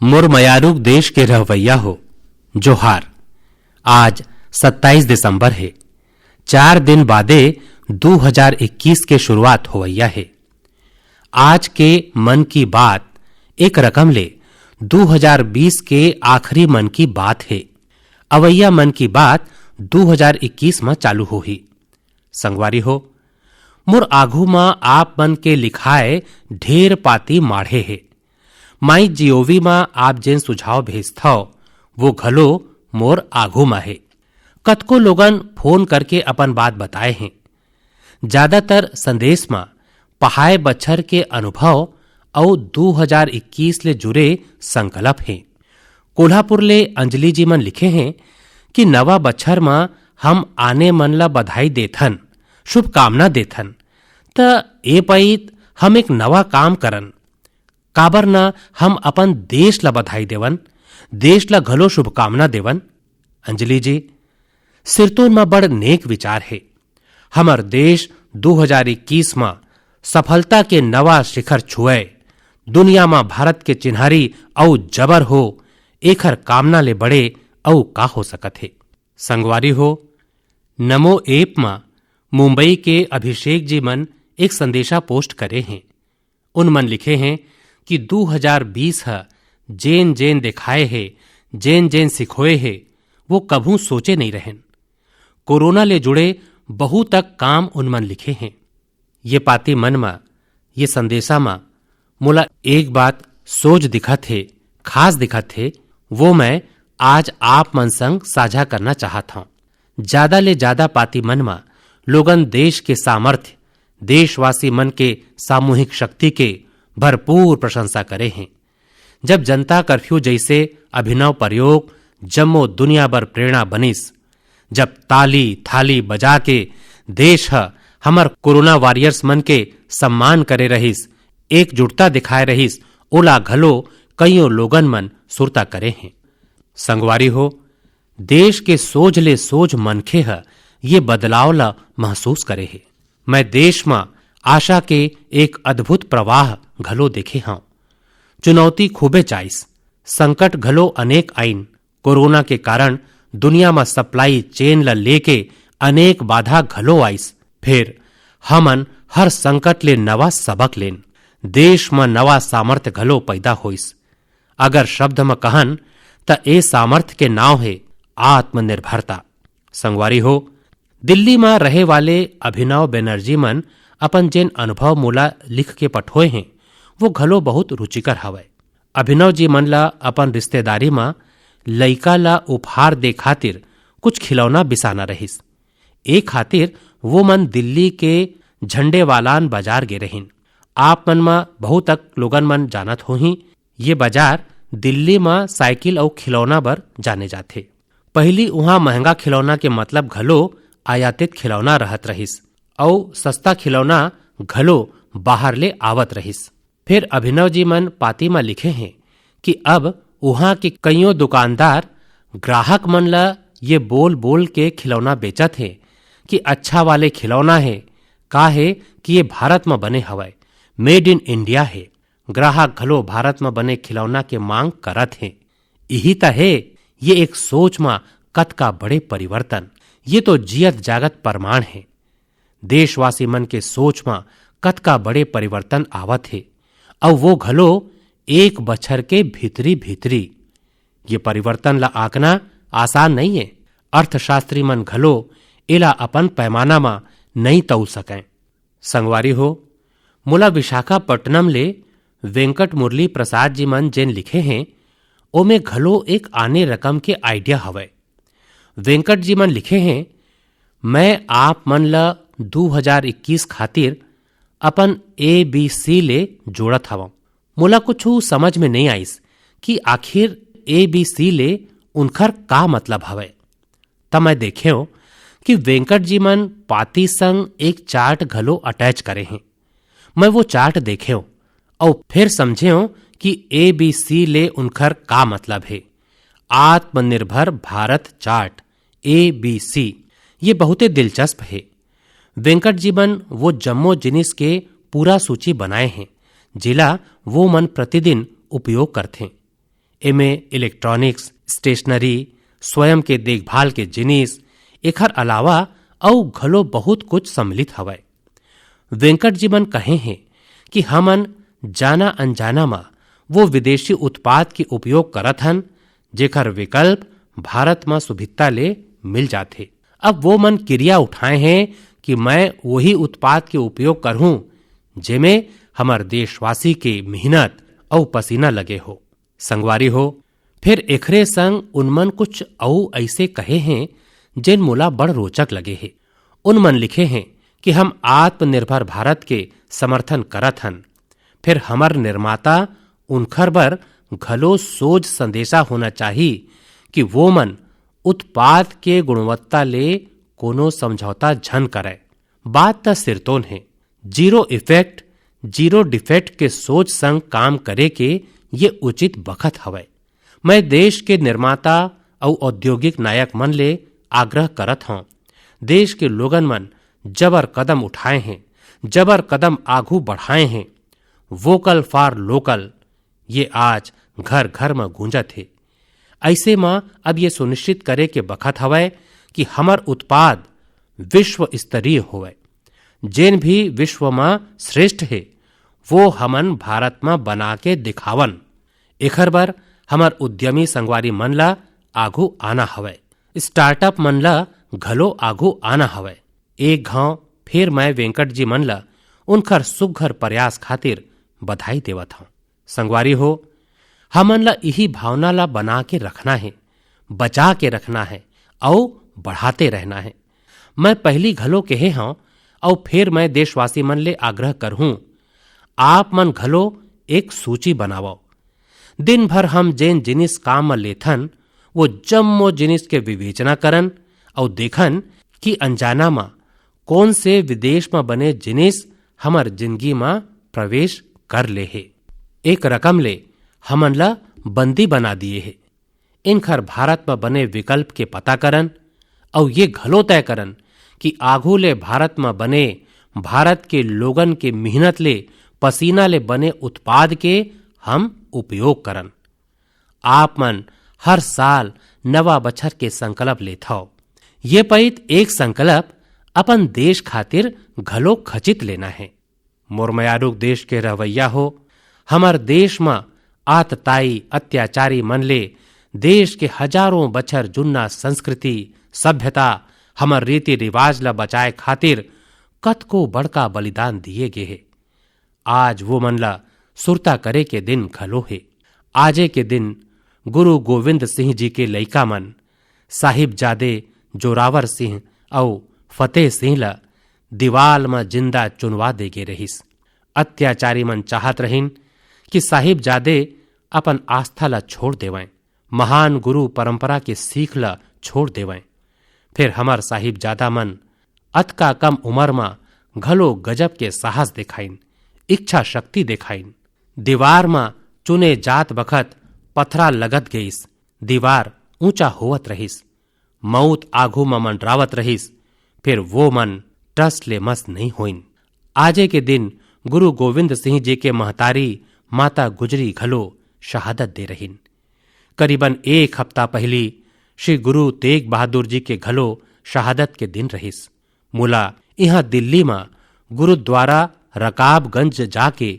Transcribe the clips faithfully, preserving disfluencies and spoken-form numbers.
मोर मयारुक देश के रहवैया हो, जोहार। आज सत्ताईस दिसंबर हे। चार दिन बादे दू हजार इक्कीस के शुरुआत होवैया हे। आज के मन की बात एक रकम ले दू हजार बीस के आखिरी मन की बात हे। अवैया मन की बात दू हजार इक्कीस म चालू होही। संगवारी हो, मोर आघू म आप मन के लिखाए ढेर पाती माढ़े हे। माई जीओवी म आप जेन सुझाव भेजथव, वो घलो मोर आघू म हे। कतको लोगन फोन करके अपन बात बताए हें। ज्यादातर संदेश म पहाय बछर के अनुभव अउ दू हजार इक्कीस ले जुरे संकल्प हे। कोल्हापुर ले अंजलि जी मन लिखे हें कि नवा बछर म हम आने मन ल बधाई देथन, शुभकामना देथन, त ए पइत हम एक नवा काम करन। काबर न हम अपन देश ल बधाई देवन, देश ल घलो शुभकामना देवन? अंजलि जी, सिरतोन म बड़ नेक विचार हे। हमर देश दू हजार इक्कीस म सफलता के नवा शिखर छुए, दुनिया म भारत के चिन्हारी अउ जबर हो, एखर कामना ले बड़े अउ का हो सकत हे? संगवारी हो, नमो ऐप म मुंबई के अभिषेक जी मन एक संदेशा पोस्ट करे हें। उन मन लिखे हें कि दू हजार बीस ह जेन-जेन देखाए हे, जेन-जेन सिखोए हे, वो कभू सोचे नइ रहेन। कोरोना ले जुड़े बहुत तक काम उन मन लिखे हें। ये पाती मन म, ये संदेशा म मोला एक बात सोच दिखत हे, खास दिखत हे, वो मैं आज आप मन संग साझा करना चाहत हंव। ज्यादा ले ज्यादा पाती मन म लोगन देश के सामर्थ्य, देशवासी मन के सामूहिक शक्ति के भरपूर प्रशंसा करे हें। जब जनता कर्फ्यू जइसे अभिनव प्रयोग जम्मो दुनिया बर प्रेरणा बनिस, जब ताली थाली बजा के देश ह हमर कोरोना वॉरियर्स मन के सम्मान करे रहिस, एकजुटता दिखाए रहिस, ओला घलो कइयों लोगन मन सुरता करे हें। संगवारी हो, देश के सोझ ले सोझ मनखे ह ये बदलाव ल महसूस करे हे। मैं देश म आशा के एक अद्भुत प्रवाह घलो देखे हंव। चुनौती खूबेच आइस, संकट घलो अनेक आइन। कोरोना के कारण दुनिया म सप्लाई चेन ल लेके अनेक बाधा घलो आइस। फेर हमन हर संकट ले नवा सबक लेन। देश म नवा सामर्थ्य घलो पैदा होइस। अगर शब्द म कहन, त ए सामर्थ्य के नाव हे आत्मनिर्भरता। संगवारी हो, दिल्ली म रहे वाले अभिनव बनर्जी मन अपन जेन अनुभव मोला लिख के पठोए हें, वो घलो बहुत रुचिकर हवय। अभिनव जी मन ला अपन रिश्तेदारी म लइका ला उपहार दे खातिर कुछ खिलौना बिसाना रहिस। ए खातिर वो मन दिल्ली के झंडेवालान बाजार गे रहिन। आप मन म बहुतक लोगन मन जानत होही, ये बाजार दिल्ली म साइकिल अउ खिलौना बर जाने जाथे। पहिली उहाँ महंगा खिलौना के मतलब घलो आयातित खिलौना रहत रहिस, अउ सस्ता खिलौना घलो बाहर ले आवत रहिस। फेर अभिनव जी मन पाती म लिखे हें कि अब उहाँ के कइयों दुकानदार ग्राहक मन ल ये बोल बोल के खिलौना बेचत हें कि अच्छा वाले खिलौना हे, का हे कि ये भारत म बने हवय, मेड इन इंडिया हे। ग्राहक घलो भारत म बने खिलौना के मांग करत हें। इही त हे, ये एक सोच म कतका बड़े परिवर्तन, ये तो जियत जागत प्रमाण हे। देशवासी मन के सोच म कतका बड़े परिवर्तन आवत हे, अउ वो घलो एक बछर के भीतरी-भीतरी। ये परिवर्तन ला आंकना आसान नइये। अर्थशास्त्री मन घलो एला अपन पैमाना म नइ तौल सकंय। संगवारी हो, मोला विशाखापट्टनम ले वेंकट मुरली प्रसाद जी मन जेन लिखे हें, ओमे घलो एक आने रकम के आइडिया हवय। वेंकट जी मन लिखे हें, "मैं आप मन ल दू हजार इक्कीस खातिर अपन ए बी सी ले जोड़त हवं। मोला कुछु समझ में नइ आइस कि आखिर ए बी सी ले उनखर का मतलब हवय।" त मैं देखेंव कि वेंकट जी मन पाती संग एक चार्ट घलो अटैच करे हें। मैं वो चार्ट देखेंव अउ फेर समझेंव कि ए बी सी ले उनखर का मतलब हे। आत्मनिर्भर Bharat chart, A B C, ये बहुते दिलचस्प हे। वेंकट जी मन वो जम्मो जिनिस के पूरा सूची बनाए हें, जेला वो मन प्रतिदिन उपयोग करथें। एमे इलेक्ट्रॉनिक्स, स्टेशनरी, स्वयं के देखभाल के जिनिस, एखर अलावा अउ घलो बहुत कुछ सम्मिलित हवय। वेंकट जी मन कहे हें कि हमन जाना अनजाना म वो विदेशी उत्पाद के उपयोग करत हन, जेखर विकल्प भारत म सुभिता ले मिल जाथे। अब वो मन किरिया उठाए हें कि मैं वही उत्पाद के उपयोग करहूं, जेमे हमर देशवासी के मेहनत अउ पसीना लगे हो। संगवारी हो, फिर एखरे संग उनमन कुछ अउ अइसे कहे हें, जेन मोला बड़ रोचक लगे हे। उनमन लिखे हें कि हम आत्मनिर्भर भारत के समर्थन करत हन, फिर हमर निर्माता उनखर बर घलो सोझ संदेशा होना चाही कि वो मन उत्पाद के गुणवत्ता ले कोनो समझौता झन करय। बात त सिरतोन हे, जीरो इफेक्ट, जीरो डिफेक्ट के सोच संग काम करे के ये उचित बखत हवय। मैं देश के निर्माता अउ औद्योगिक नायक मन ले आग्रह करत हौं, देश के लोगन मन जबर कदम उठाए हें, जबर कदम आघू बढ़ाए हें। वोकल फॉर लोकल, ये आज घर घर म गूंजत हे। अइसे म अब ये सुनिश्चित करे के बखत हवय कि हमर उत्पाद विश्व स्तरीय होवय। जेन भी विश्व म श्रेष्ठ हे, वो हमन भारत म बना के दिखावन। एखर बर हमर उद्यमी संगवारी मन ल आघू आना हवय, स्टार्टअप मन ल घलो आघू आना हवय। एक घांव फेर मैं वेंकट जी मन ल उनखर सुघ्घर प्रयास खातिर बधाई देवत हौं। संगवारी हो, हमन ल इही भावना ल बना के रखना हे, बचा के रखना हे, अउ बढ़ाते रहना हे। मैं पहिली घलो कहे हौं, अउ फेर मैं देशवासी मन ले आग्रह करहूं, आप मन घलो एक सूची बनावव। दिन भर हम जेन जिनिस काम म लेथन, वो जम्मो जिनिस के विवेचना करन अउ देखन कि अनजाना म कोन से विदेश म बने जिनिस हमर जिनगी म प्रवेश कर ले हे। एक रकम ले हमन ल बंदी बना दिए हे। इनखर भारत म बने विकल्प के पता करन अउ ये घलो तय करन कि आघू ले भारत म बने, भारत के लोगन के मेहनत ले, पसीना ले बने उत्पाद के हम उपयोग करन। आप मन हर साल नवा बछर के संकल्प लेथव। ये पइत एक संकल्प अपन देश खातिर घलो खचित लेना हे। मोर मयारुक देश के रहवैया हो, हमर देश म आतताई अत्याचारी मन ले देश के हजारों बछर जुन्ना संस्कृति, सभ्यता, हमर रीति रिवाज ल बचाए खातिर कतको बड़का बलिदान दिए गे हे। आज वो मन ल सुरता करे के दिन घलो हे। आजे के दिन गुरु गोविंद सिंह जी के लइका मन साहिबजादे जोरावर सिंह अउ फतेह सिंह ल दीवाल म जिंदा चुनवा दे गे रहिस। अत्याचारी मन चाहत रहिन कि साहिबजादे अपन आस्था ल छोड़ देवंय, महान गुरु परंपरा के सीख ल छोड़ देवंय। फेर हमर साहिबजादा मन अतका कम उमर म घलो गजब के साहस देखाइन, इच्छा शक्ति देखाइन। दीवार म चुने जात बखत पथरा लगत गइस, दीवार ऊंचा होवत रहिस, मउत आघू म मंडरावत रहिस, फेर वो मन टस ले मस नइ होइन। आजे के दिन गुरु गोविंद सिंह जी के महतारी माता गुजरी घलो शहादत दे रहिन। करीबन एक हफ्ता पहिली श्री गुरु तेग बहादुर जी के घलो शहादत के दिन रहिस। मोला इहां दिल्ली म गुरुद्वारा रकाबगंज जाके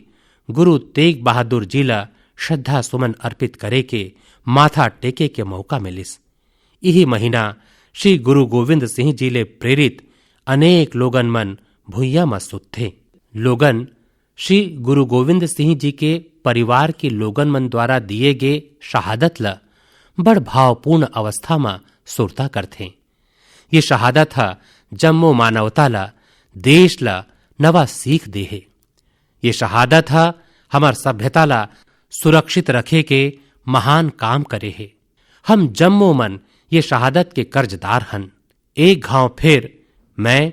गुरु तेग बहादुर जी ल श्रद्धा सुमन अर्पित करे के, माथा टेके के मौका मिलिस। इही महीना श्री गुरु गोविंद सिंह जी ले प्रेरित अनेक लोगन मन भुइयां म सुतथे। लोगन श्री गुरु गोविंद सिंह जी के परिवार के लोगन मन द्वारा दिए गे शहादत ल बड़ भावपूर्ण अवस्था म सुरता करथे। ये शहादत ह जम्मो मानवता ल, देश ल नवा सीख दे हे। ये शहादत ह हमर सभ्यता ल सुरक्षित रखे के महान काम करे हे। हम जम्मो मन ये शहादत के कर्जदार हन। एक घांव फेर मैं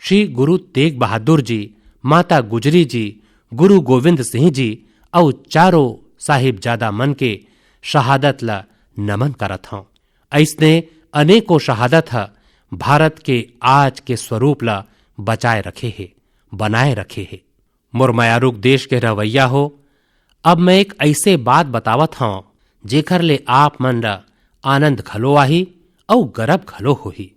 श्री गुरु तेग बहादुर जी, माता गुजरी जी, गुरु गोविंद सिंह जी अउ चारों साहिबजादा मन के शहादत ल नमन करत हौं। अइसने अनेकों शहादत ह भारत के आज के स्वरूप ल बचाए रखे हे, बनाए रखे हे। मोर मयारुक देश के रहवैया हो, अब मैं एक अइसे बात बतावत हौं, जेखर ले आप मन ल आनंद घलो आही अउ गरब घलो होही।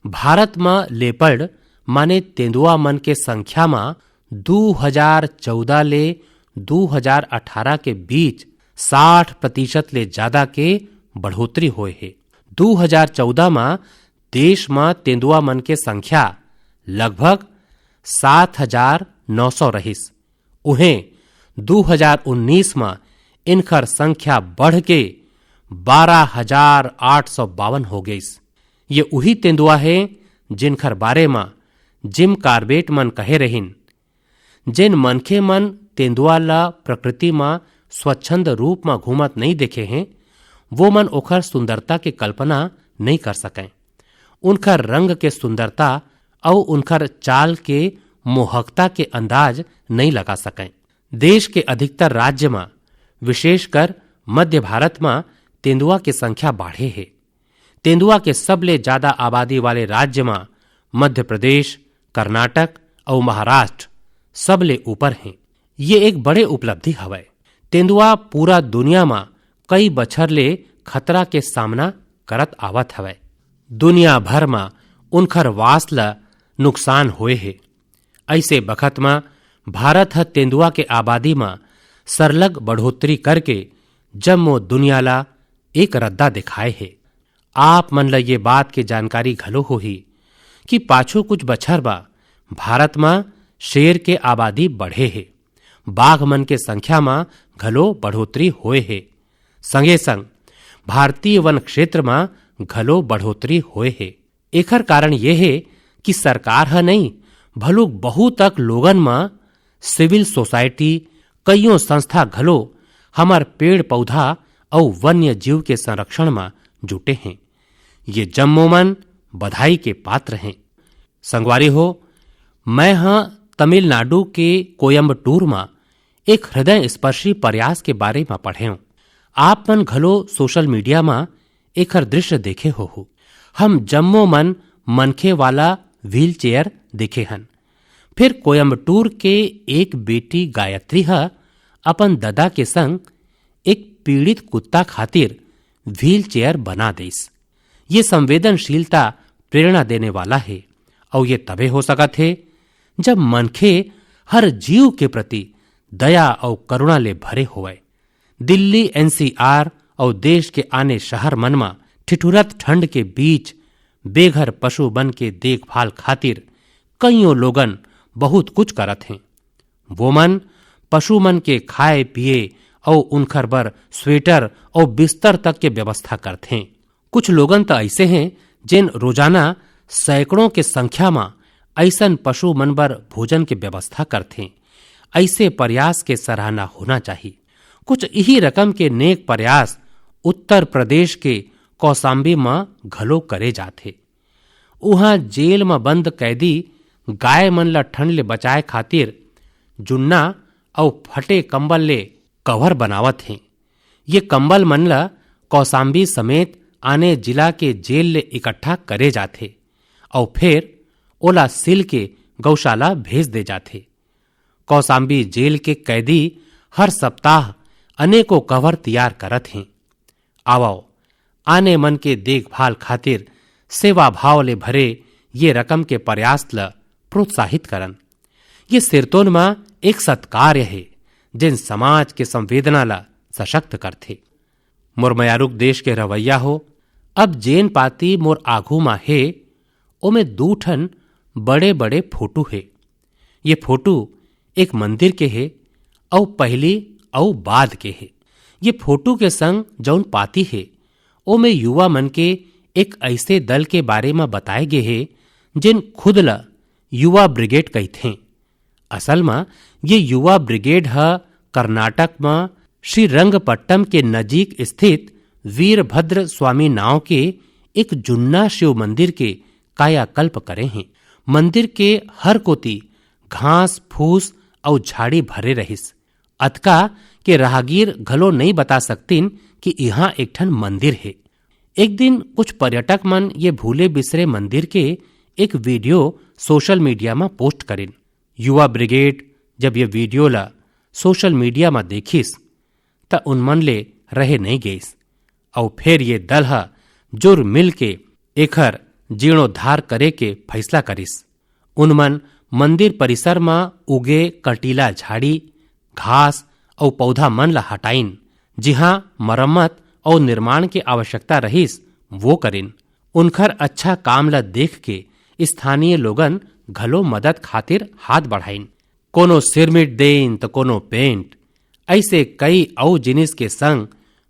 भारत म लेपर्ड माने तेंदुआ मन के संख्या म दू हजार चौदह ले दू हजार अठारह के बीच साठ प्रतिशत ले जादा के बढ़ोतरी होए हे। दू हजार चौदह म देश म तेंदुआ मन के संख्या लगभग सात हजार नौ सौ रहिस। उहें, दू हजार उन्नीस म इनखर संख्या बढ़ के बारह हजार आठ सौ बावन हो गइस। ये उही तेंदुआ हे, जिनखर बारे म जिम कार्बेट मन कहे रहिन, "जेन मनखे मन तेंदुआ ल प्रकृति म स्वच्छंद रूप म घूमत नइ देखे हें, वो मन ओखर सुंदरता के कल्पना नइ कर सकंय।" उनखर रंग के सुंदरता अउ उनखर चाल के मोहकता के अंदाज नइ लगा सकंय। देश के अधिकतर राज्य म, विशेषकर मध्य भारत म, तेंदुआ के संख्या बाढ़े हे। तेंदुआ के सबले जादा आबादी वाले राज्य म मध्य प्रदेश, कर्नाटक अउ महाराष्ट्र सबले ऊपर हे। ये एक बड़े उपलब्धि हवय। तेंदुआ पूरा दुनिया म कई बछर ले खतरा के सामना करत आवत हवय। दुनिया भर म उनखर वास ल नुकसान होए हे। अइसे बखत म भारत ह तेंदुआ के आबादी म सरलग बढ़ोतरी करके जम्मो दुनिया ला एक रद्दा दिखाए हे। आप मन ल ये बात के जानकारी घलो होही कि पाछू कुछ बछर बा भारत म शेर के आबादी बढ़े हे, बाघ मन के संख्या म घलो बढ़ोतरी होए हे। संगे संग भारतीय वन क्षेत्र म घलो बढ़ोतरी होए हे। एखर कारण ये हे कि सरकार ह नहीं, भलुक बहुतक लोगन म सिविल सोसाइटी, कइयों संस्था घलो हमर पेड़ पौधा अउ वन्य जीव के संरक्षण म जुटे हें। ये जम्मो मन बधाई के पात्र हें। संगवारी हो, मैं ह तमिलनाडु के कोयम्बटूर म एक हृदय स्पर्शी प्रयास के बारे म पढ़ेंव। आप मन घलो सोशल मीडिया म एखर दृश्य देखे होहू। हम जम्मो मन मनखे वाला व्हील चेयर देखे हन। फिर कोयम्बटूर के एक बेटी गायत्री ह अपन ददा के संग एक पीड़ित कुत्ता खातिर व्हील चेयर बना देस। ये संवेदनशीलता प्रेरणा देने वाला हे, अउ ये तबे हो सकत हे, जब मनखे हर जीव के प्रति दया अउ करुणा ले भरे होवय। दिल्ली, एनसीआर अउ देश के आने शहर मन म ठिठुरत ठंड के बीच बेघर पशु मन के देखभाल खातिर कइयों लोगन बहुत कुछ करत हें। वो मन पशु मन के खाए पिए अउ उनखर बर स्वेटर अउ बिस्तर तक के व्यवस्था करथें। कुछ लोगन त अइसे हें, जेन रोजाना सैकड़ों के संख्या म अइसन पशु मन बर भोजन के व्यवस्था करथें। अइसे प्रयास के सराहना होना चाही। कुछ इही रकम के नेक प्रयास उत्तर प्रदेश के कौशाम्बी म घलो करे जाथे। उहां जेल म बंद कैदी गाय मन ल ठंड ले बचाए खातिर जुन्ना अउ फटे कंबल ले कवर बनावत हें। ये कंबल मन ल कौशाम्बी समेत आने जिला के जेल ले इकट्ठा करे जाथे अउ फेर ओला सिल के गौशाला भेज दे जाथे। कौशाम्बी जेल के कैदी हर सप्ताह अनेकों कवर तैयार करत हें। आवव, आने मन के देखभाल खातिर सेवा भाव ले भरे ये रकम के प्रयास ल प्रोत्साहित करन। ये सिरतोन म एक सत्कार्य हे, जेन समाज के संवेदना ल सशक्त करथे। मोर मयारुक देश के रवैया हो, अब जेन पाती मोर आघू म हे, ओमे दू ठन बड़े-बड़े फोटो हे। ये फोटो एक मंदिर के हे अउ पहिली अउ बाद के हे। ये फोटो के संग जउन पाती हे, ओमे युवा मन के एक अइसे दल के बारे म बताए गे हे, जेन खुद ल युवा ब्रिगेड कहिथें। असल म ये युवा ब्रिगेड ह कर्नाटक म श्रीरंगपट्टम के नजीक स्थित वीरभद्र स्वामी नांव के एक जुन्ना शिव मंदिर के कायाकल्प करे हें। मंदिर के हर कोती घास फूस अउ झाड़ी भरे रहिस। अतका के राहगीर घलो नइ बता सकतिन कि इहां एक ठन मंदिर हे। एक दिन कुछ पर्यटक मन ये भूले बिसरे मंदिर के एक वीडियो सोशल मीडिया म पोस्ट करिन। युवा ब्रिगेड जब ये वीडियो ला सोशल मीडिया म देखिस, त उन मन ले रहे नइ गइस। अउ फेर ये दल ह जुर मिल के एखर जीर्णोद्धार करे के फैसला करिस। उनमन मंदिर परिसर म उगे कटीला झाड़ी, घास अउ पौधा मन ल हटाइन, जिहां मरम्मत अउ निर्माण के आवश्यकता रहिस, वो करिन। उनखर अच्छा काम ल देख के स्थानीय लोगन घलो मदद खातिर हाथ बढ़ाइन। कोनो सिरमिट देइन त कोनो पेंट। ऐसे कई अउ जिनिस के संग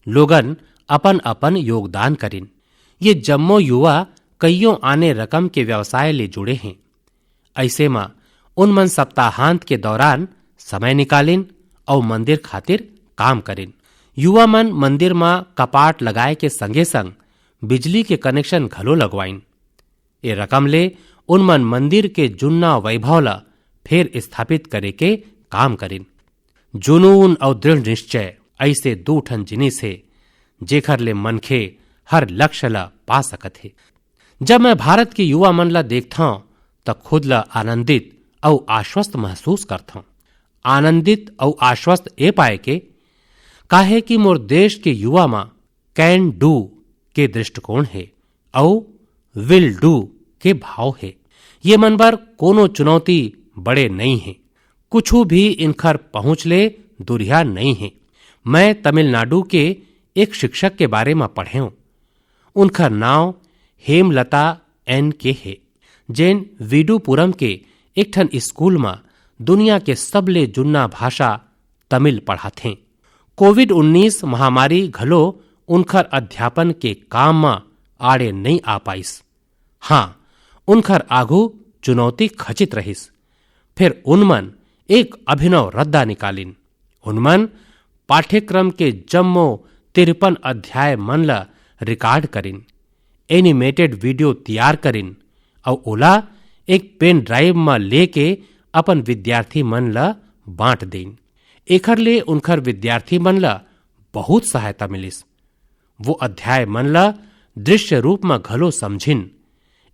लोगन अपन-अपन योगदान करिन। ये जम्मो युवा कइयों आने रकम के व्यवसाय ले जुड़े हें। ऐसे म उन मन सप्ताहांत के दौरान समय निकालिन अउ मंदिर खातिर काम करिन। युवा मन मंदिर म कपाट लगाए के संगे-संग बिजली के कनेक्शन घलो लगवाइन। ए रकम ले उन मन मंदिर के जुन्ना वैभव ल फेर स्थापित करे के काम करिन। जुनून अउ दृढ़ निश्चय ऐसे दू ठन जिनिस हे, जेखर ले मनखे हर लक्ष्य ल पा सकत हे। जब मैं भारत के युवा मन ल देखथंव, त खुद ल आनंदित अउ आश्वस्त महसूस करथंव। आनंदित अउ आश्वस्त ए पाए के, काहे कि मोर देश के युवा म कैन डू के दृष्टिकोण हे अउ विल डू के भाव हे। ये मन बर कोनो चुनौती बड़े नइ हे। कुछू भी इनखर पहुंच ले दुरिहा नइ हे। मैं तमिलनाडु के एक शिक्षक के बारे म पढ़ेंव। उनखर नांव हेमलता एन के हे, जेन वीडुपुरम के एक ठन स्कूल म दुनिया के सबले जुन्ना भाषा तमिल पढ़ाथें। कोविड उन्नीस महामारी घलो उनखर अध्यापन के काम म आड़े नइ आ पाइस। हां, उनखर आघू चुनौती खचित रहिस। फेर उनमन एक अभिनव रद्दा निकालिन। उनमन पाठ्यक्रम के जम्मो तिरपन अध्याय मन ल रिकॉर्ड करिन, एनिमेटेड वीडियो तैयार करिन अउ ओला एक पेन ड्राइव म लेके अपन विद्यार्थी मन ल बांट दीन। एखर ले उनखर विद्यार्थी मन ल बहुत सहायता मिलिस। वो अध्याय मन ल दृश्य रूप म घलो समझिन।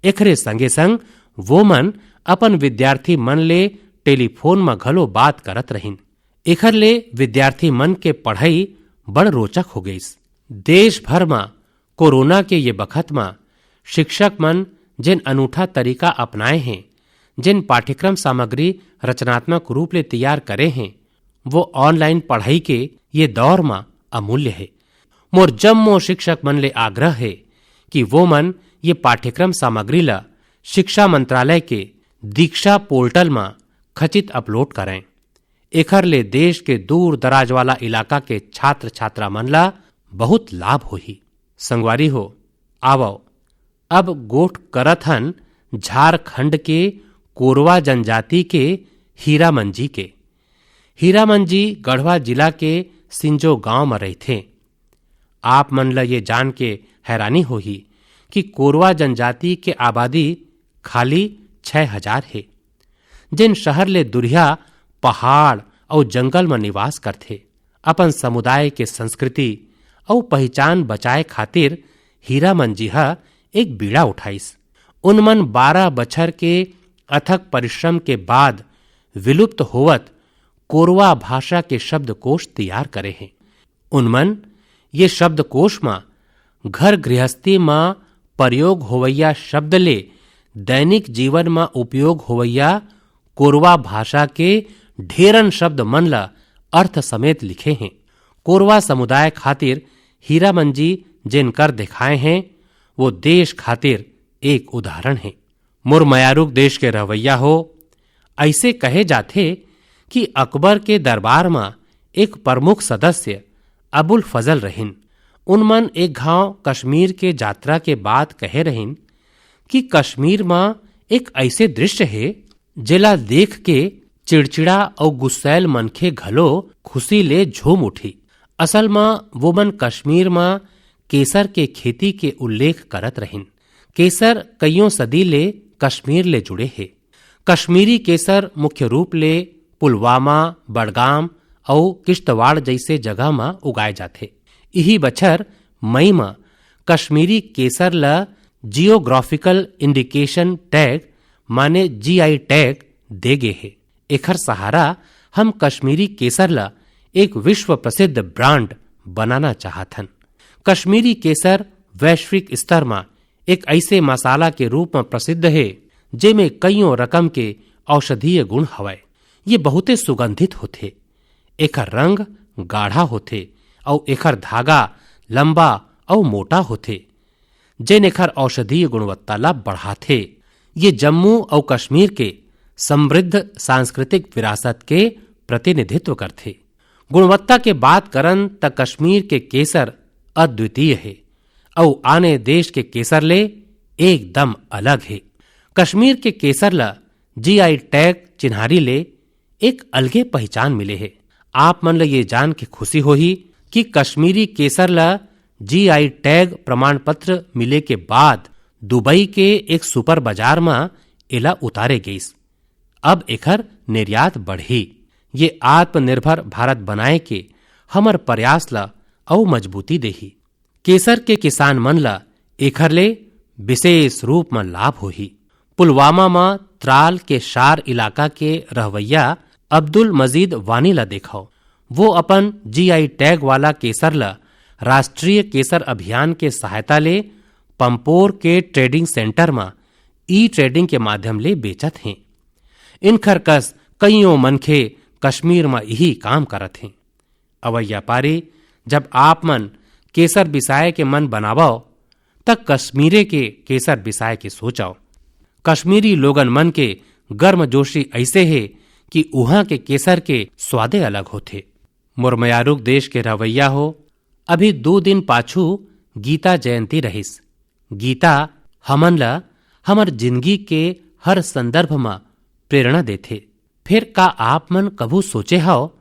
एखरे संगे संग वो मन अपन विद्यार्थी मन ले टेलीफोन म घलो बात करत रहिन। एखर ले विद्यार्थी मन के पढ़ई बड़ रोचक हो गइस। देश भर म कोरोना के ये बखत म शिक्षक मन जेन अनूठा तरीका अपनाए हें, जेन पाठ्यक्रम सामग्री रचनात्मक रूप ले तैयार करे हें, वो ऑनलाइन पढ़ई के ये दौर म अमूल्य हे। मोर जम्मो शिक्षक मन ले आग्रह हे कि वो मन ये पाठ्यक्रम सामग्री ल शिक्षा मंत्रालय के दीक्षा पोर्टल म खचित अपलोड करें। एखर ले देश के दूर दराज वाला इलाका के छात्र छात्रा मन ला बहुत लाभ होही। संगवारी हो, आवव, अब गोठ करत हन झारखंड के कोरवा जनजाति के हीरामन जी के। हीरामन जी गढ़वा जिला के सिंजो गांव म रहिथे। आप मन ल ये जान के हैरानी होही कि कोरवा जनजाति के आबादी खाली छह हजार हे, जेन शहर ले दुरिहा पहाड़ अउ जंगल म निवास करथे। अपन समुदाय के संस्कृति अउ पहिचान बचाए खातिर हीरामन जी ह एक बीड़ा उठाइस। उनमन बारह बछर के अथक परिश्रम के बाद विलुप्त होवत कोरवा भाषा के शब्दकोश तैयार करे हें। उनमन ये शब्दकोश म घर गृहस्थी म प्रयोग होवइया शब्द ले दैनिक जीवन म उपयोग होवइया कोरवा भाषा के ढेरन शब्द मन ल अर्थ समेत लिखे हें। कोरवा समुदाय खातिर हीरामन जी जेन कर देखाए हें, वो देश खातिर एक उदाहरण हे। मोर मयारुक देश के रहवइया हो, अइसे कहे जाथे कि अकबर के दरबार म एक प्रमुख सदस्य अबुल फजल रहिन। उनमन एक घांव कश्मीर के यात्रा के बाद कहे रहिन कि कश्मीर म एक अइसे दृश्य हे, जेला देख के चिड़चिड़ा अउ गुस्सैल मनखे घलो खुशी ले झूम उठी। असल म वो मन कश्मीर म केसर के खेती के उल्लेख करत रहिन। केसर कइयों सदी ले कश्मीर ले जुड़े हे। कश्मीरी केसर मुख्य रूप ले पुलवामा, बड़गाम अउ किश्तवाड़ जइसे जगह म उगाए जाथे। इही बछर मई म कश्मीरी केसर ल जियोग्राफिकल इंडिकेशन टैग माने जीआई टैग दे गे हे। एखर सहारा हम कश्मीरी केसर ल एक विश्व प्रसिद्ध ब्रांड बनाना चाहत हन। कश्मीरी केसर वैश्विक स्तर म एक अइसे मसाला के रूप म प्रसिद्ध हे, जेमे कइयों रकम के औषधीय गुण हवय। ये बहुते सुगंधित होथे। एखर रंग गाढ़ा होथे अउ एखर धागा लंबा अउ मोटा होथे, जेन एखर औषधीय गुणवत्ता ला बढ़ाथे। ये जम्मू अउ कश्मीर के समृद्ध सांस्कृतिक विरासत के प्रतिनिधित्व करथे। गुणवत्ता के बात करन त कश्मीर के केसर अद्वितीय हे अउ आने देश के केसर ले एकदम अलग हे। कश्मीर के केसर ला जीआई टैग चिन्हारी ले एक अलगे पहिचान मिले हे। आप मन ल ये जान के खुशी होही कि कश्मीरी केसर ल जीआई टैग प्रमाण पत्र मिले के बाद दुबई के एक सुपर बाजार म एला उतारे गइस। अब एखर निर्यात बढ़ही। ये आत्मनिर्भर भारत बनाए के हमर प्रयास ल अउ मजबूती देही। केसर के किसान मन ल एखर ले विशेष रूप म लाभ होही। पुलवामा म त्राल के शार इलाका के रहवैया अब्दुल मजीद वानी ल देखव। वो अपन जीआई टैग वाला केसर ल राष्ट्रीय केसर अभियान के सहायता ले पंपोर के ट्रेडिंग सेंटर म ई ट्रेडिंग के माध्यम ले बेचत हें। इनखर कस कइयों मनखे कश्मीर म इही काम करत हें। अवैया पारी, जब आप मन केसर बिसाए के मन बनावव, त कश्मीरे के केसर बिसाए के सोचव। कश्मीरी लोगन मन के गर्मजोशी अइसे हे कि उहाँ के केसर के स्वादे अलग होथे। मोर मयारुक देश के रहवैया हो, अभी दू दिन पाछू गीता जयंती रहिस। गीता हमन ल हमर जिंदगी के हर संदर्भ म प्रेरणा देथे। फेर का आप मन कभू सोचे हव,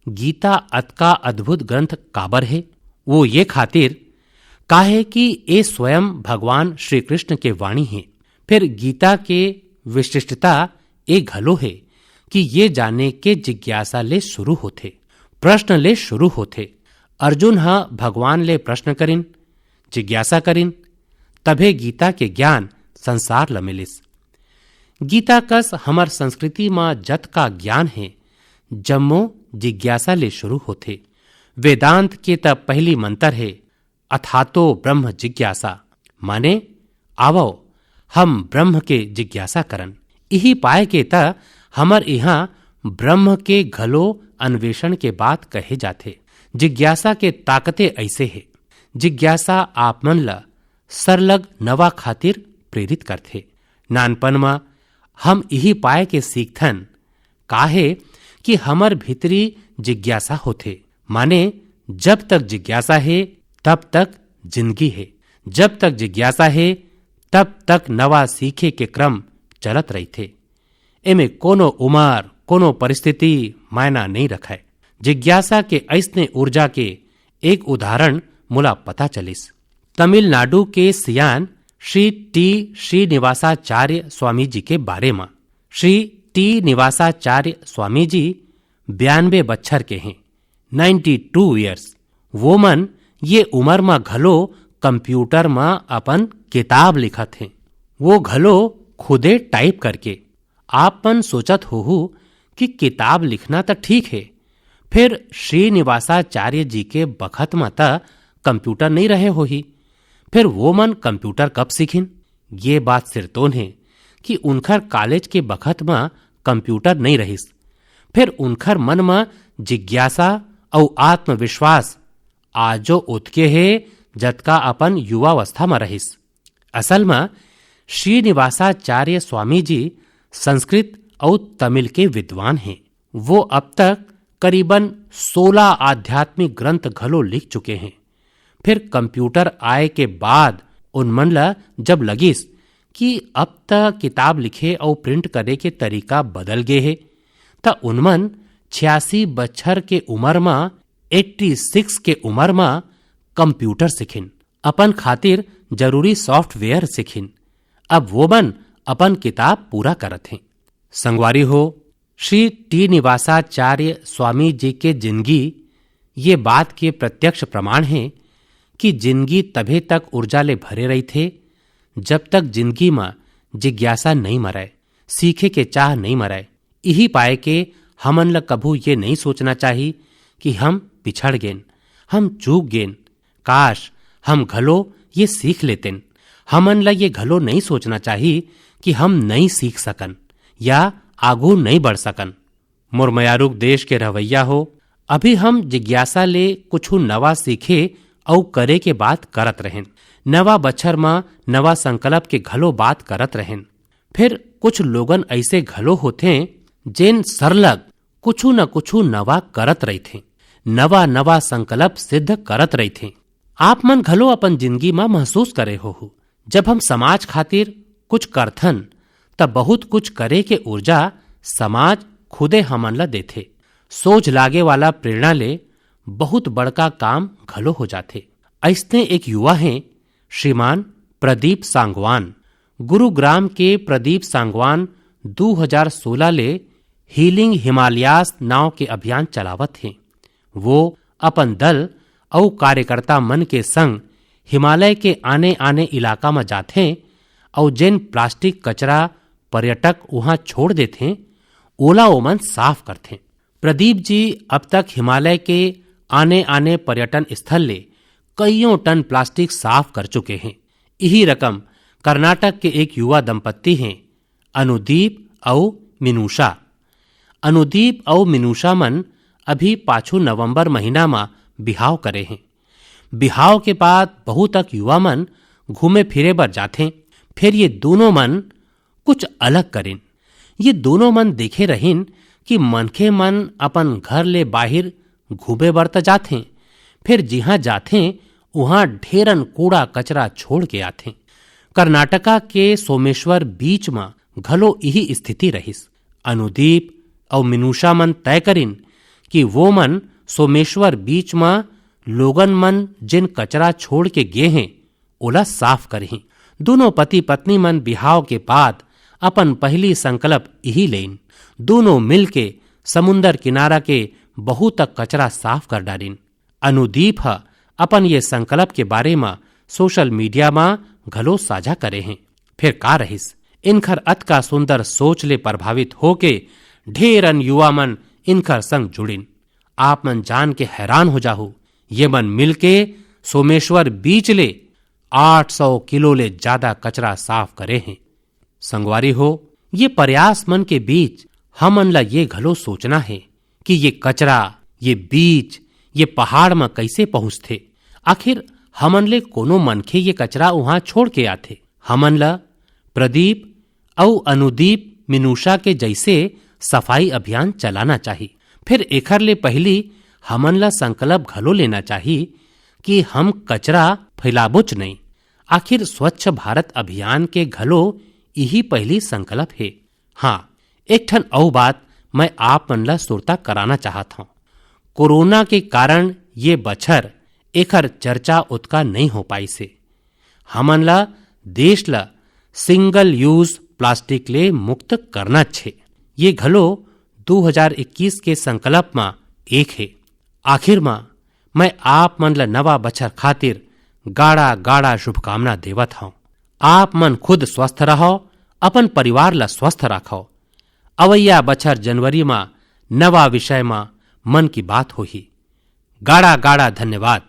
गीता अतका अद्भुत ग्रंथ काबर हे? वो ये खातिर, काहे कि ए स्वयं भगवान श्री कृष्ण के वाणी हे। फेर गीता के विशिष्टता ए घलो हे कि ये जाने के जिज्ञासा ले शुरू होथे, प्रश्न ले शुरू होथे। अर्जुन ह भगवान ले प्रश्न करिन, जिज्ञासा करिन, तभे गीता के ज्ञान संसार ल मिलिस। गीता कस हमर संस्कृति म जतका ज्ञान हे, जम्मो जिज्ञासा ले शुरू होथे। वेदांत के त पहली मंतर हे, "अथातो ब्रह्म जिज्ञासा", माने, "आवव, हम ब्रह्म के जिज्ञासा करन।" इही पाए के त हमर इहाँ ब्रह्म के घलो अन्वेषण के बात कहे जाथे। जिज्ञासा के ताकते अइसे हे। जिज्ञासा आप मन ल सरलग नवा खातिर प्रेरित करथे। नानपन म हम इही पाए के सीखथन, काहे कि हमर भीतरी जिज्ञासा होथे, माने जब तक जिज्ञासा हे, तब तक जिंदगी हे। जब तक जिज्ञासा हे, तब तक नवा सीखे के क्रम चलत रहिथे। एमे कोनो उमर, कोनो परिस्थिति मायना नइ रखय। जिज्ञासा के अइसने ऊर्जा के एक उदाहरण मोला पता चलिस। तमिलनाडु के सियान श्री टी श्रीनिवासाचार्य स्वामी जी के बारे म। श्री टी निवासाचार्य स्वामी जी बयानबे बच्छर के हें, नाइंटी टू ईयर्स। वो मन ये उमर म घलो कंप्यूटर म अपन किताब लिखत हें, वो घलो खुदे टाइप करके। आप मन सोचत होहू कि किताब लिखना त ठीक हे, फेर श्रीनिवासाचार्य जी के बखत म त कंप्यूटर नइ रहे होही, फेर वो मन कंप्यूटर कब सीखिन? ये बात सिरतोन हे कि उनखर कॉलेज के बखत म कंप्यूटर नइ रहिस, फेर उनखर मन म जिज्ञासा अउ आत्मविश्वास आजो ओतके हे, जतका अपन युवावस्था म रहिस। असल म श्रीनिवासाचार्य स्वामी जी संस्कृत अउ तमिल के विद्वान हें। वो अब तक करीबन सोलह आध्यात्मिक ग्रंथ घलो लिख चुके हें। फिर कंप्यूटर आए के बाद उन मन ल जब लगिस कि अब त किताब लिखे अउ प्रिंट करे के तरीका बदल गे हे, त उन मन छियासी बछर के उमर म, एट्टी सिक्स के उमर म कंप्यूटर सिखिन, अपन खातिर जरूरी सॉफ्टवेयर सिखिन। अब वो मन अपन किताब पूरा करत हें। संगवारी हो, श्री टी निवासाचार्य स्वामी जी के जिनगी ये बात के प्रत्यक्ष प्रमाण हे कि जिनगी तभे तक ऊर्जा ले भरे रहिथे, जब तक जिनगी म जिज्ञासा नइ मरय, सीखे के चाह नइ मरय। इही पाय के हमन ल कभू ये नइ सोचना चाही कि हम पिछड़ गेन, हम चूक गेन। काश, हम घलो ये सीख लेतेन। हमन ला ये घलो नइ सोचना चाही कि हम नइ सीख सकन या आगू नइ बढ़ सकन। मोर मयारुक देश के रहवैया हो, अभी हम जिज्ञासा ले कुछु नवा सीखे अउ करे के बात करत रहेन। नवा बछर म नवा संकल्प के घलो बात करत रहेन। फिर कुछ लोगन अइसे घलो होथें, जेन सरलग कुछु न कुछु नवा करत रहिथें, नवा-नवा संकल्प सिद्ध करत रहिथें। आप मन घलो अपन जिंदगी म महसूस करे होहू, जब हम समाज खातिर कुछ करथन, त बहुत कुछ करे के ऊर्जा समाज खुदे हमन ला देथे। सोझ लागे वाला प्रेरणा ले बहुत बड़का काम घलो हो जाथे। अइसने एक युवा हें, श्रीमान प्रदीप सांगवान। गुरुग्राम के प्रदीप सांगवान दू हजार सोला ले हीलिंग हिमालयास नांव के अभियान चलावत हें। वो अपन दल अउ कार्यकर्ता मन के संग हिमालय के आने-आने इलाका म जाथें अउ जेन प्लास्टिक कचरा पर्यटक उहां छोड़ देथें, ओला ओमन साफ करथें। प्रदीप जी अब तक हिमालय के आने-आने पर्यटन स्थल ले कइयों टन प्लास्टिक साफ कर चुके हें। इही रकम कर्नाटक के एक युवा दंपत्ति हें, अनुदीप अउ मिनूषा। अनुदीप अउ मिनूषा मन अभी पाछू नवंबर महीना म बिहाव करे हें। बिहाव के बाद बहुतक युवा मन घूमे फिरे बर जाथें, फेर ये दूनों मन कुछ अलग करिन। ये दूनों मन देखे रहिन कि मनखे मन अपन घर ले बाहिर घूमे बर त जाथें, फेर जिहां जाथें, उहां ढेरन कूड़ा कचरा छोड़ के आथें। कर्नाटका के सोमेश्वर बीच म घलो इही स्थिति रहिस। अनुदीप अउ मिनूषा मन तय करिन कि वो मन सोमेश्वर बीच म लोगन मन जेन कचरा छोड़ के गे हें, ओला साफ करहीं। दूनों पति पत्नी मन बिहाव के बाद अपन पहिली संकल्प इही लेइन। दूनों मिलके समुंदर किनारा के बहुतक कचरा साफ कर डारिन। अनुदीप ह अपन ये संकल्प के बारे म सोशल मीडिया म घलो साझा करे हें। फेर का रहिस, इनखर अतका सुंदर सोच ले प्रभावित होके ढेरन युवा मन इनखर संग जुड़िन। आप मन जान के हैरान हो जाहू, ये मन मिलके सोमेश्वर बीच ले आठ सौ किलो ले ज्यादा कचरा साफ करे हें। संगवारी हो, ये प्रयास मन के बीच हमन ला ये घलो सोचना हे कि ये कचरा, ये बीज, ये पहाड़ म कइसे पहुंचथे। आखिर हमन ले कोनो मनखे ये कचरा उहां छोड़ के आथे। हमन ला प्रदीप अउ अनुदीप मिनूषा के जइसे सफाई अभियान चलाना चाही। फेर एखर ले पहिली हमन ला संकल्प घलो लेना चाही कि हम कचरा फैलाबोच नइ। आखिर स्वच्छ भारत अभियान के घलो इही पहिली संकल्प हे। हां, एक ठन अउ बात मैं आप मन ला सुरता कराना चाहत हंव। कोरोना के कारण ये बछर एखर चर्चा ओतका नइ हो पाइस हे। हमन ला देश ला सिंगल यूज प्लास्टिक ले मुक्त करना छे। ये घलो दू हजार इक्कीस के संकल्प म एक हे। आखिर म मैं आप मन ला नवा बछर खातिर गाड़ा गाड़ा शुभकामना देवत हंव। आप मन खुद स्वस्थ रहव, अपन परिवार ला स्वस्थ राखव। अवइया बछर जनवरी म नवा विषय म मन की बात होही। गाड़ा गाड़ा धन्यवाद।